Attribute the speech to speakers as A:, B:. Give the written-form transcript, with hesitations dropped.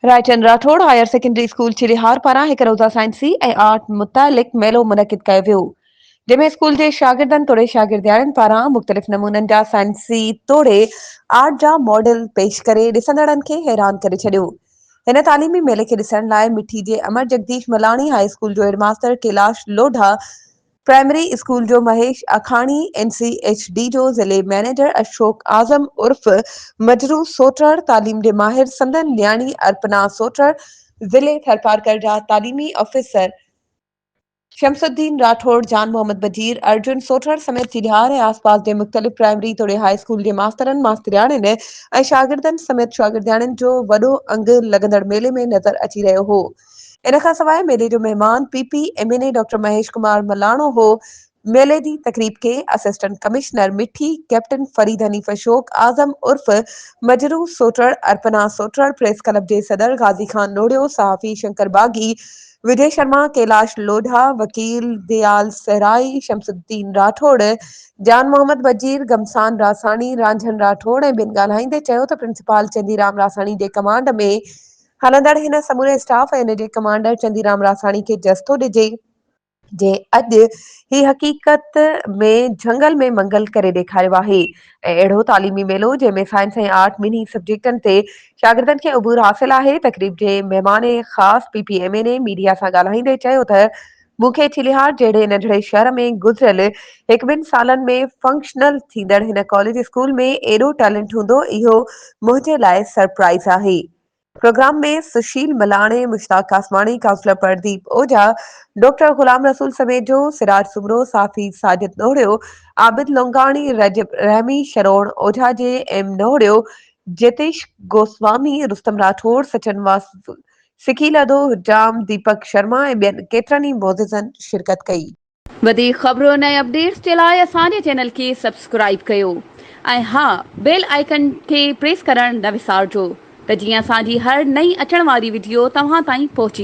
A: Raichand Rathore higher secondary school Chilhar پاران هڪ روزه سائنسي ۽ آرٽ متعلق ميلو منعقد ڪيو ويو جنهن ۾ اسڪول جي شاگردن توڙي شاگردياڻين پاران مختلف نمونن جا سائنسي توڙي آرٽ جا ماڊل پيش ڪري ڏسندڙن کي حيران ڪري ڇڏيو. هن تعليمي ميلي کي ڏسڻ لاء مٺي جي امر جگديش ملاڻي هاء اسڪول جو head master Kailash Lodha, primary school جو Mahesh Akhani, N C H D جو ضلعي مئنيجر اشوڪ اعظم عرف مجروح سوٽهڙ، تعليم جي ماهر سندن نياڻي ارپنا سوٽهڙ، ضلعي ٿرپارڪر جا تعليمي آفيسر شمس الدين راٺوڙ، جان محمد بجير، ارجن سوٽهڙ سميت چيلهار ۽ آسپاس جي مختلف پرائمري توڙي هاء اسڪول جي ماسترن، ماسترياڻين ۽ شاگردن سميت شاگردياڻين جو وڏو انگ لڳندڙ ميلي ۾ نظر اچي رهيو هو. ان کان سواء ميلي جو مهمان P P M N A doctor Mahesh Kumar Malano هو. ميلي جي تقريب کي assistant commissioner Mithi captain Farid Hanif Ashok Azam عرف مجروح سوٽهڙ، ارپنا سوٽهڙ، پريس ڪلب جي صدر غازي خان نوڙيو، صحافي شنڪر باغي، وجي شرما، ڪيلاش لوڍا، وڪيل ديال صحرائي، شمس الدين راٺوڙ، جان محمد بجير، گمسان راساڻي، رانجهن راٺوڙ ۽ ٻين ڳالهائيندي چيو ته پرنسپال چندي رام راساڻي جي ڪمانڊ ۾ هلندڙ هن سموري اسٽاف ۽ ان جي ڪمانڊر چندي رام راساڻي کي جس ٿو ڏجي، جنهن اڄ هي حقيقت ۾ جهنگل ۾ منگل ڪري ڏيکاريو آهي ۽ اهڙو تعليمي ميلو جنهن ۾ سائنس ۽ آرٽ ٻنهي سبجيڪٽن تي شاگردن کي عبور حاصل آهي. تقريب جي مهمان خاص P P M N A media سان ڳالهائيندي چيو ته مون کي چيلهار جهڙي ننڍڙي شهر ۾ گذريل هڪ ٻن سالن ۾ فنڪشنل ٿيندڙ هن ڪاليج اسڪول ۾ ايڏو ٽيلنٽ هوندو اهو منهنجي لاء سرپرائز آهي. Programme ۾ Sushil Malani, Mushtaq Qasmani, councillor Pradeep Ojha, doctor Ghulam Rasool Samejo, Siraj Soomro, صحافي ساجد نوهڙيو، عابد لونگاڻي، رجب رحمي، شروڻ اوجها، جي ايم نوهڙيو، جيتيش گوسوامي، رستم راٺوڙ، سچن واس، سکيلڌو حجام، ديپڪ شرما ۽ ٻين ڪيترن ئي معززن شرڪت ڪئي.
B: وڌيڪ خبرن ۽ اپڊيٽس جي لاء اسان جي چينل کي سبسڪرائيب ڪيو ۽ ها بيل آئيڪن کي پريس ڪرڻ نه وسارجو ته جيئن اسان جي هر نئين اچڻ واري وڊيو توهان تائين پهچي.